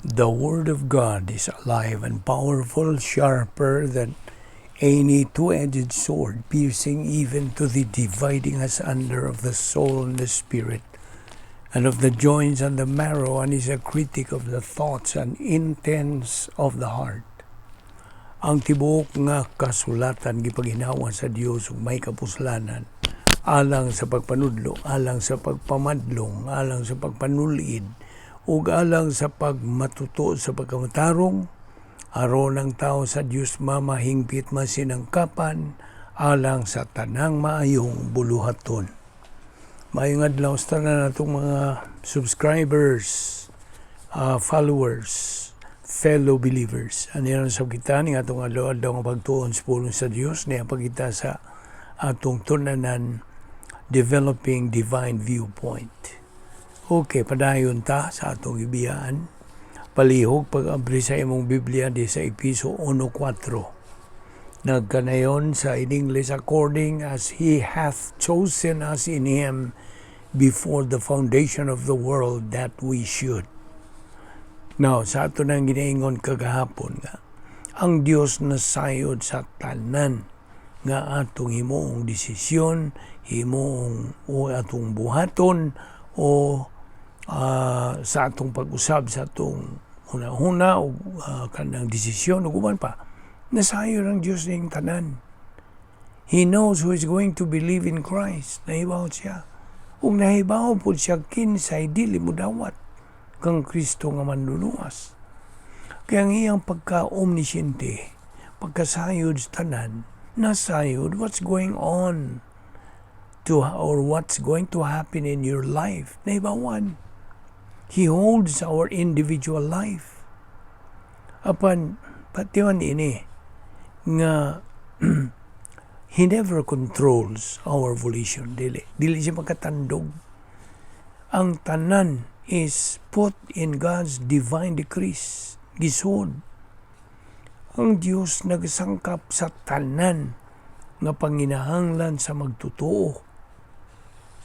The Word of God is alive and powerful, sharper than any two-edged sword, piercing even to the dividing asunder of the soul and the spirit, and of the joints and the marrow, and is a critic of the thoughts and intents of the heart. Ang tibuok nga kasulatan gipaginhawa sa Dios ug may kapuslanan alang sa pagpanudlo, alang sa pagpamadlong, alang sa pagpanulid, ug alang sa pagmatuto sa pagkamatarong, aron ang tao sa Dios mamahingpit masinangkapan alang sa tanang maayong buluhaton. Maayong adlaw sa tanan natong mga subscribers, followers, fellow believers. Ano yan sa kita ni atong adlaw-adlaw nga pagtuon sa pulong sa Dios niya pagita sa atong tunanan, Developing Divine Viewpoint. Okay, padayon ta sa atong ibiyaan. Palihog pag-abri sa imong Biblia di sa Episo 1.4. Nagkanayon sa in English, "According as He hath chosen us in Him before the foundation of the world, that we should." Now, sa ato nang ginaingon kagahapon nga, ang Dios nasayod sa tanan nga atong himuong desisyon, himuong o atong buhaton o sa atong pag-usab sa atong huna-huna o kanang desisyon ug uban pa. Nasayod ang Dios ning tanan. He knows who is going to believe in Christ. Nahibaw siya. Ug nahibaw po siya kinsay dili mo dawat kang Kristo nga manluluwas. Kaya ang iyang pagka-omnisciente, pagkasayod sa tanan, nasayod what's going on to or what's going to happen in your life. Nahibawan. He holds our individual life. Apan, patiwan ini, nga He never controls our volition. Dili. Dili siya magkatandog. Ang tanan is put in God's divine decrees. Gisud. Ang Diyos nagsangkap sa tanan nga panginahanglan sa magtotoo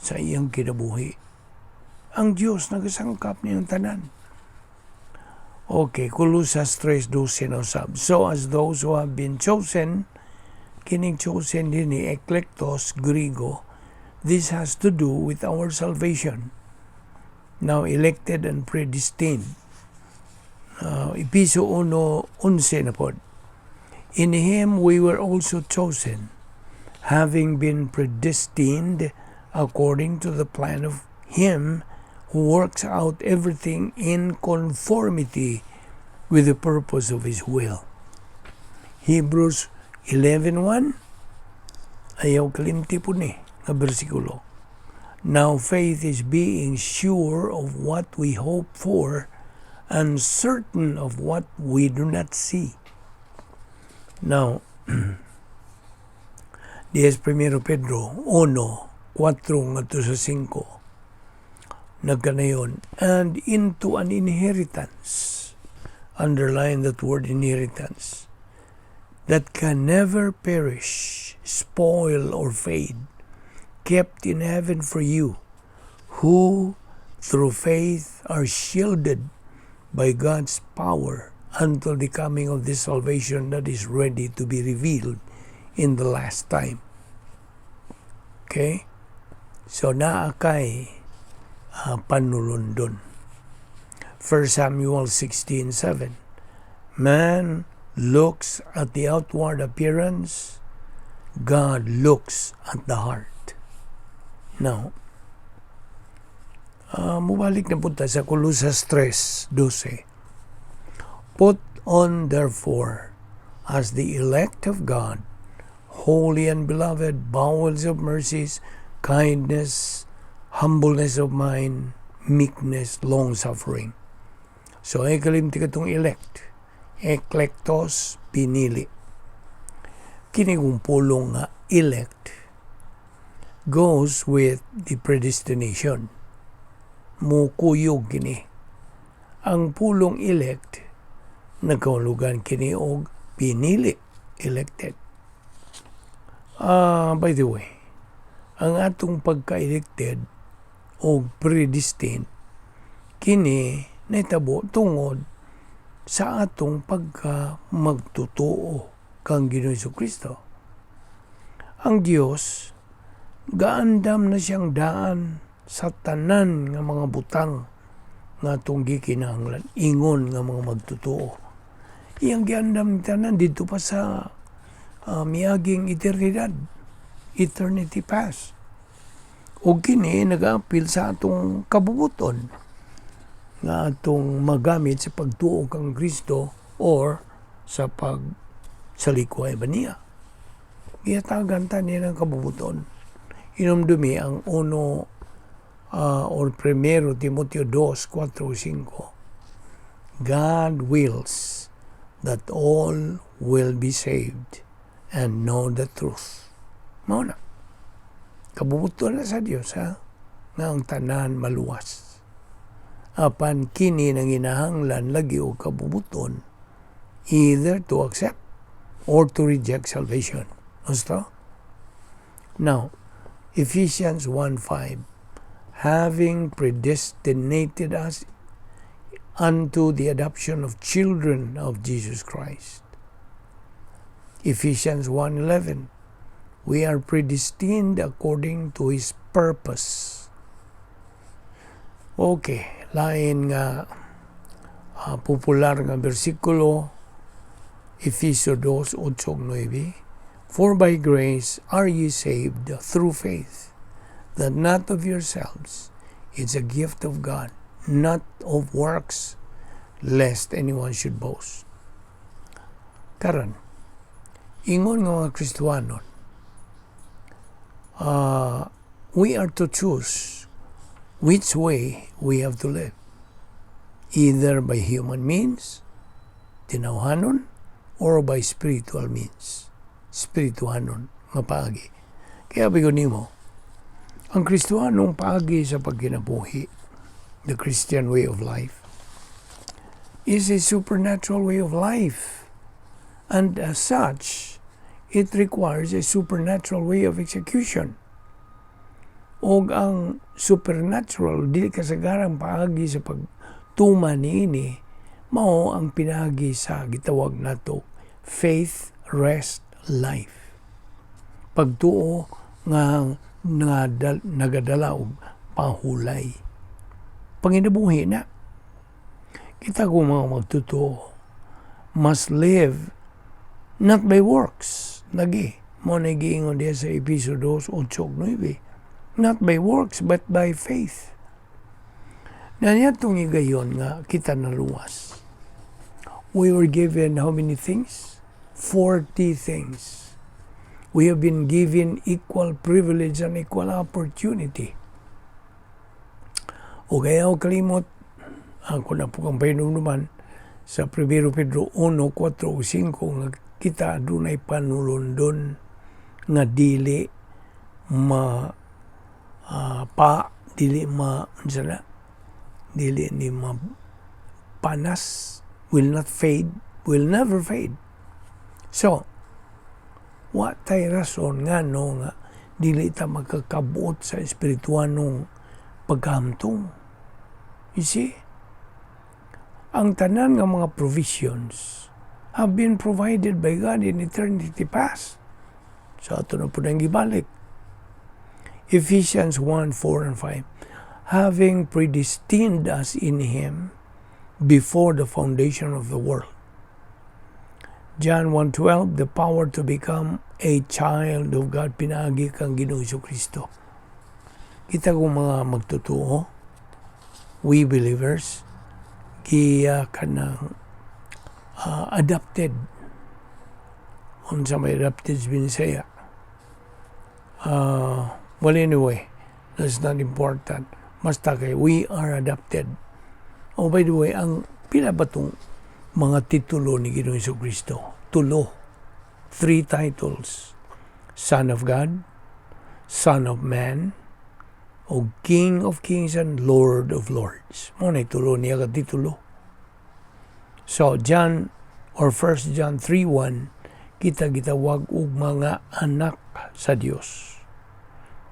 sa iyang kinabuhi. Ang Diyos nagsangkap niyang tanan. Okay, Colosas 3.12 na usab. "So as those who have been chosen," kining chosen din ni eklektos, Grigo, this has to do with our salvation. Now, elected and predestined. Episo 1.11 na pod. "In Him we were also chosen, having been predestined according to the plan of Him who works out everything in conformity with the purpose of His will." Hebrews 11.1. Ayaw kalimti po ni nga bersikulo. "Now faith is being sure of what we hope for and certain of what we do not see." Now, dies Primero Pedro 1, 4 ngadto sa 5. Nagkanayon, "and into an inheritance," underline that word "inheritance," "that can never perish, spoil, or fade, kept in heaven for you, who through faith are shielded by God's power until the coming of this salvation that is ready to be revealed in the last time." Okay? So naa kay panulundon. 1 Samuel 16:7. "Man looks at the outward appearance, God looks at the heart." Now, mubalik na punta sa Colosas 3:12. "Put on therefore, as the elect of God, holy and beloved, bowels of mercies, kindness, humbleness of mind, meekness, long-suffering." So, ay kalimti katong elect. Eklektos, pinili. Kini kung pulong nga elect goes with the predestination. Mukuyog kini. Ang pulong elect, nagkahulugan kini og pinili, elected. By the way, ang atong pagka-elected o predestined kini nahitabo tungod Sa atong pagka magtotoo kang Ginoo Kristo. Ang Dios gaandam na siyang daan sa tanan nga mga butang nga atong gikinahanglan ingon nga mga magtotoo. Iyang giandam tanan didto pa sa miaging eternidad, eternity past. O kini nagaapil sa atong kabubuton nga atong magamit sa pagtuo kang Kristo or sa pag salikway ba niya. Gihatagan ta niya ng kabubuton. Hinumdumi ang uno or Primero Timoteo 2, 4, 5. God wills that all will be saved and know the truth. Mao na. Kabubuton na sa Dios, ha, nga ang tanan maluwas. Apan kini nanginahanglan lagi og kabubuton either to accept or to reject salvation. Gusto? Now, Ephesians 1:5, having predestinated us unto the adoption of children of Jesus Christ. Ephesians 1:11, we are predestined according to His purpose. Okay, lain nga popular nga bersikulo, Efeso 2, 8, 9. For by grace are ye saved through faith, that not of yourselves, it's a gift of God, not of works, lest anyone should boast. Karon, ingon nga mga Kristohanon, we are to choose which way we have to live. Either by human means, tinawhanon, or by spiritual means, spirituhanon nga paagi. Kaya ko nimo, ang Kristohanong paagi sa pagkinabuhi, the Christian way of life, is a supernatural way of life. And as such, it requires a supernatural way of execution. Og ang supernatural, dili kasagarang paagi sa pagtuman niini, mao ang pinaagi sa gitawag nato faith rest life. Pagtuo nga nagadala og pahulay. Panginabuhi na. Kita ko mga magtotoo must live not by works. Lagi, mao na giingon diya sa Efeso 2, 8, 9. Not by works, but by faith. Na niadtong higayon nga kita naluwas. We were given how many things? 40 things. We have been given equal privilege and equal opportunity. O kaya ako kalimot, ako na po kang pahinumduman sa 1 Pedro 1, 4 o 5 nga kita adunay panulundon nga dili ma pa dili ma unsa na, dili ni ma panas, will not fade, will never fade. So wa tay rason nga no nga dili ta makakabot sa espirituanong pagkahamtong. You see, ang tanan nga mga provisions have been provided by God in eternity past. So ato na po nang gibalik. Ephesians 1, 4 and 5. Having predestined us in Him before the foundation of the world. John 1:12, the power to become a child of God pinaagi kang Ginoong Kristo. Kita kong mga magtotoo, we believers, giya ka ng adopted. Unsa may adopted sa Binisaya? Well, anyway, that's not important. Basta kay we are adopted. Oh, by the way, ang pila ba tong mga titulo ni Ginoong Kristo? Tulo. Three titles. Son of God, Son of Man, o King of Kings and Lord of Lords. Mao na tulo niya ka titulo. So, John or 1 John 3:1, kita gitawag og mga anak sa Dios.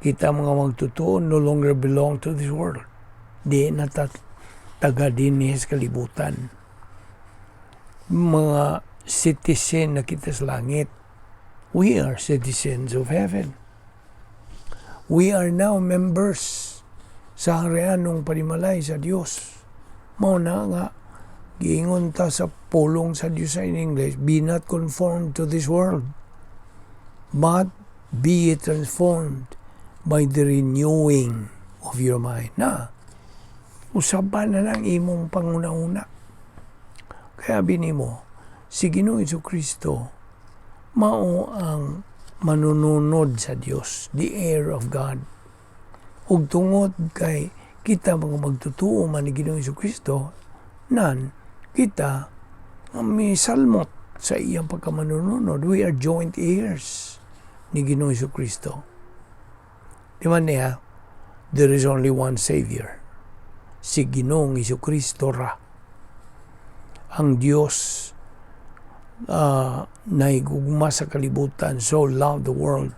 Kita mga magtotoo no longer belong to this world. Di na ta taga dinhi sa kalibutan. Mga citizen na kita sa langit. We are citizens of heaven. We are now members sa harianong panimalay sa Dios. Mao na nga giingon ta sa pulong sa Dios in English, "Be not conformed to this world, but be ye transformed by the renewing of your mind." Na, usaban na lang imong panguna-una. Kaya binimo, si Ginoong Kristo mao ang manununod sa Dios, the heir of God. Ug tungod kay kita mga magtutuo man ni Ginoong Kristo, nan kita may salmot sa iyang pagkamanununod. We are joint heirs ni Ginoong Kristo. Di man niya, there is only one Savior. Si Ginoong Kristo ra. Ang Dios nahigugma sa kalibutan, so loved the world,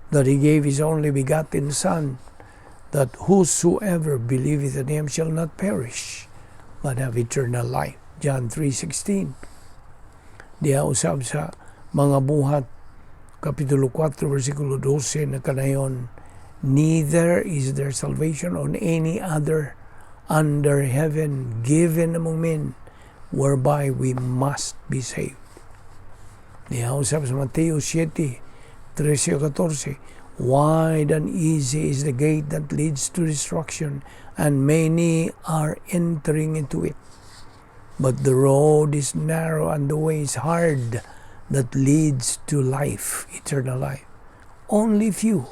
that He gave His only begotten Son, that whosoever believeth in Him shall not perish, but have eternal life. John 3:16. Diha usab sa Mga Buhat, Kapitulo 4, versikulo 12 na kanayon, "Neither is there salvation on any other under heaven given among men whereby we must be saved." Diha usab sa Mateo 7, 13 14, "Wide and easy is the gate that leads to destruction, and many are entering into it. But the road is narrow and the way is hard that leads to life, eternal life. Only few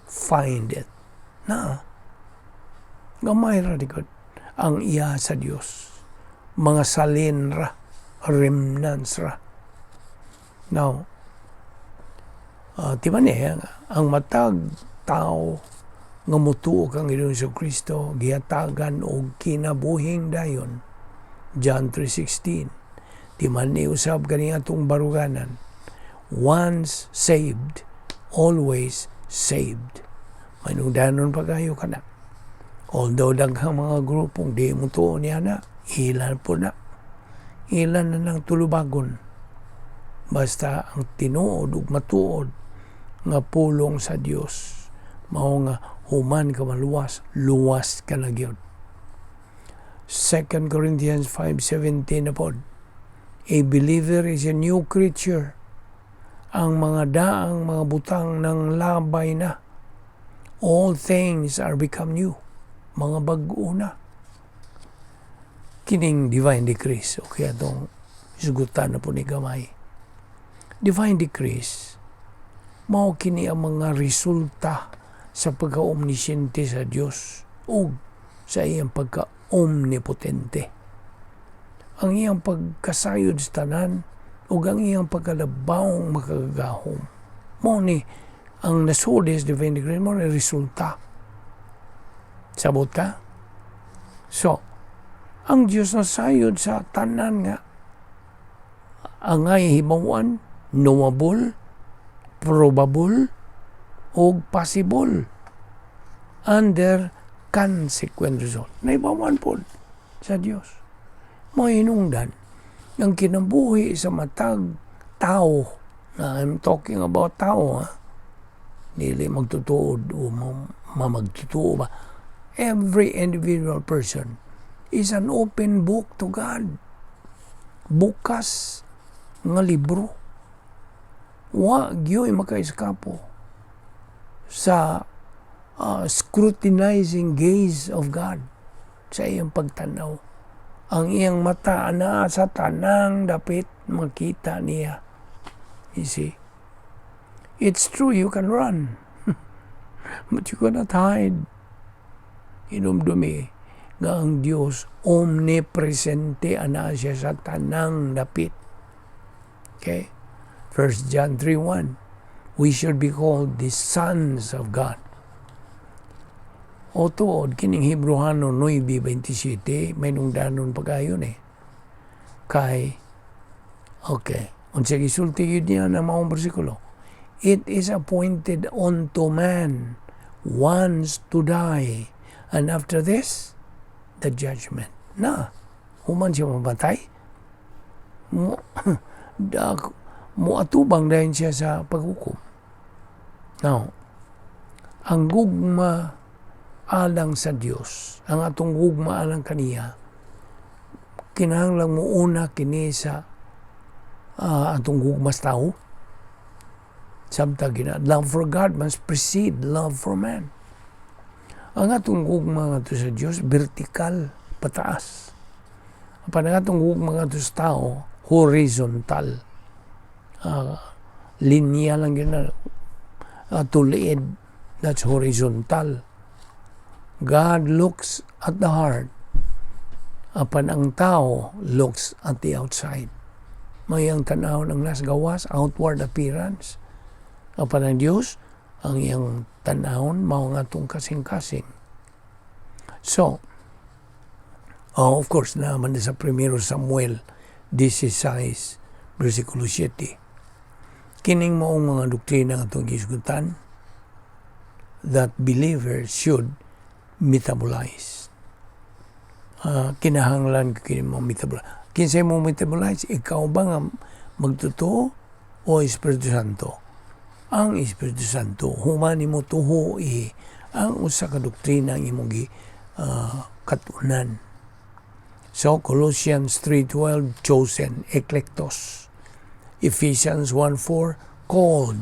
find it." Na, gamay ra di gud ang iya sa Dios. Mga salin ra, remnants ra. Now, di ba niya, ang matag tao nga mutuo kang Ginoong Kristo gihatagan og kinabuhing dayon. John 3:16. Di man ni usab kani atong baruganan. Once saved, always saved. Manungdanon pa kayo kana. Although daghang mga grupong di mo tuo niya na, ilan po na. Ilan na nang tulubagon. Basta ang tinuod ug matuod nga pulong sa Dios mao nga human ka maluwas, luwas ka na gyud. 2 Corinthians 5:17 na pod. A believer is a new creature. Ang mga daang mga butang ng labay na. All things are become new. Mga bag-o na. Kining divine decrees. Okay, atong sugutan na po ni gamay. Divine decrees, mao kini ang mga resulta sa pagka-omnisciente sa Dios ug sa iyang pagka-omnipotente. Ang iyang pagkasayod sa tanan ug ang iyang pagkalabawong makagagahom. Mao ni ang nasudi sa divine decree, mao ni resulta. Sabot ka? So, ang Diyos nasayod sa tanan nga angay hibaw-an, knowable, probable, o possible under consequent result. Nahibaw-an po sa Diyos. Mahinungdan ang kinabuhi sa matag tao na, I'm talking about tao ha, dili magtutuod o mamagtutuo ba. Every individual person is an open book to God. Bukas nga libro. Wa gyoy makaiskapo sa scrutinizing gaze of God sa iyang pagtanaw. Ang iyang mata ana sa tanang dapit, makita niya. You see? It's true, you can run, but you cannot hide. Hinumdumi nga ang Dios omnipresente, ana siya sa tanang dapit. Okay? 1 John 3:1. We should be called the sons of God. O tuod, kining Hebreohano 9:27, may nungdanon pa kayo eh. Kay, okay, unsa gisulti yun niya na maong bersikulo? "It is appointed unto man once to die, and after this, the judgment." Na, human siya mamatay, Mo atubang dayon siya sa paghukom. Now, ang gugma alang sa Dios, ang atong gugma alang kaniya, kinahanglan mo una kini sa atong gugma sa tao. Samtang gina, love for God must precede love for man. Ang atong gugma ngadto sa Dios, vertical, pataas. Apan ang atong gugma ngadto sa tao, horizontal. Linya lang yun na tuliid. That's horizontal. God looks at the heart, apan ang tao looks at the outside. May ang tanaw ng nas gawas, outward appearance. Apan ang Dios, ang iyang tanawon mao nga atong kasing-kasing. So, oh, of course, naman sa 1 Samuel 16, versikulo 7. Kining maong mga doktrina nga atong gisgutan that believers should metabolize. Kinahanglan kini mo metabolize. Kinsay mo metabolize? Ikaw ba nga magtotoo o Espiritu Santo? Ang Espiritu Santo, human nimo tuhui ang usa ka doktrina ang imong gi katunan. So Colossians 3:12, chosen, eklektos. Ephesians 1:4, called,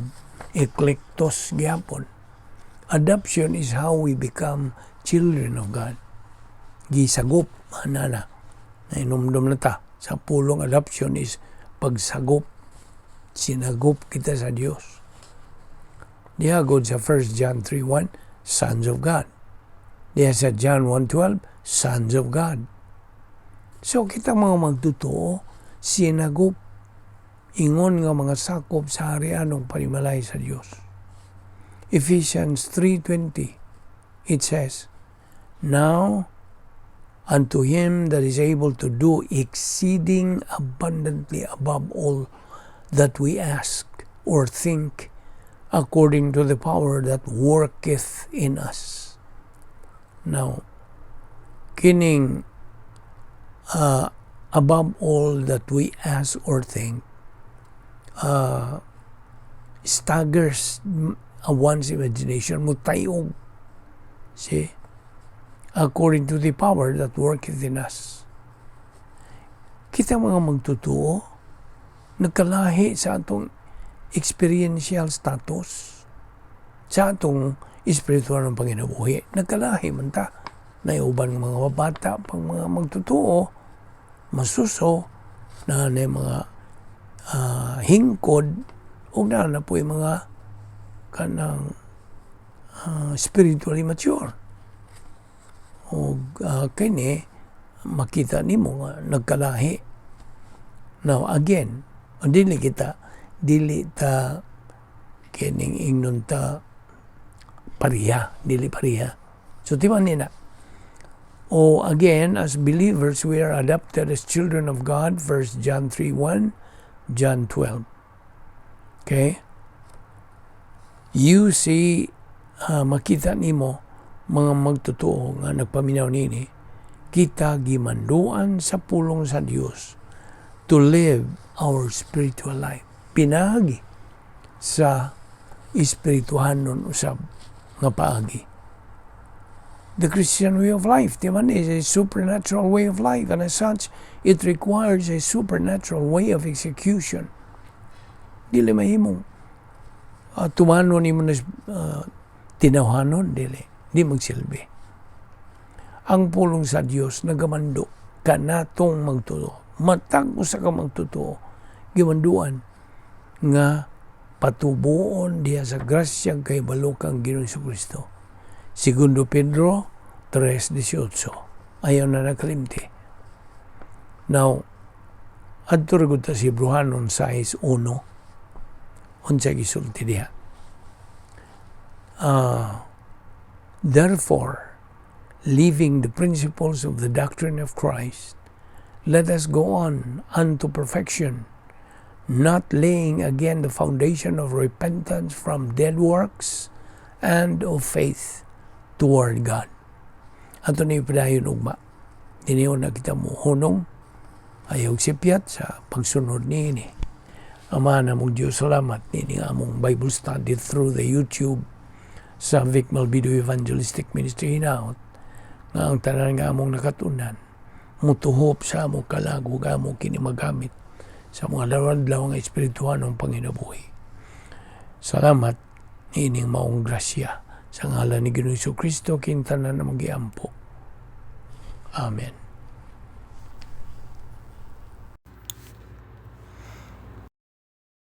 eklektos gyapon. Adoption is how we become children of God. Gisagop ana na. Nainumdum na ta sa pulong adoption is pagsagop. Sinagop kita sa Dios. Diha gud sa 1 John 3:1, sons of God. Diha sa John 1:12, sons of God. So kita mga magtotoo, sinagop ingon nga mga sakop sa harianong panimalay sa Dios. Ephesians 3:20, it says, "Now unto him that is able to do exceeding abundantly above all that we ask or think, according to the power that worketh in us." Now, kining above all that we ask or think staggers one's imagination, mutayog. See? According to the power that worketh in us. Kita mga magtotoo, nagkalahi sa atong experiential status, sa atong espiritual ng panginabuhi. Nagkalahi man ta. Naiuban ng mga bata pang mga magtotoo, masuso, na mga hingkod, o na po yung mga kanang spiritually mature. O kini, makita nimo nga nagkalahi. Now again, dili kita, dili ta kining ingnon ta pariha, dili pariha. So timan ni na. O again, as believers, we are adopted as children of God, 1 John 3:1, John 12. Okay? You see, makita nimo mga magtotoo nga nagpaminaw nini, kita gimanduan sa pulong sa Dios to live our spiritual life. Pinaagi sa espirituhanon usab nga paagi. The Christian way of life, di man, is a supernatural way of life, and as such, it requires a supernatural way of execution. Dili mahimong tumano nimo na tinawhanon, dili. Di magsilbi. Ang pulong sa Dios nagamando kanatong magtotoo. Matag usa ka magtotoo, gimanduan nga patubuon diha sa grasya kay balukang Ginoong Kristo. Segundo Pedro 3:18. Ayaw na nakalimti. Now, adto ra gud ta sa Hebreohanon 6:1. Unsa gisulti diha? "Therefore, leaving the principles of the doctrine of Christ, let us go on unto perfection, not laying again the foundation of repentance from dead works and of faith toward God." Ato ni padayon ugma. Diniyon na kita mo hunong. Ayaw sipyat sa pagsunod niini. Ama namong Diyos, salamat niini among Bible study through the YouTube sa Vic Malvido Evangelistic Ministry. Hinaot nga ang tanan nga among nakatunan mutuhop sa among kalag ug amo kini magamit sa mga adlaw-adlaw nga espirituhanong panginabuhi. Salamat niining maong grasya. Sa ngalan ni Ginoong Kristo, kintanan na magiampo. Amen.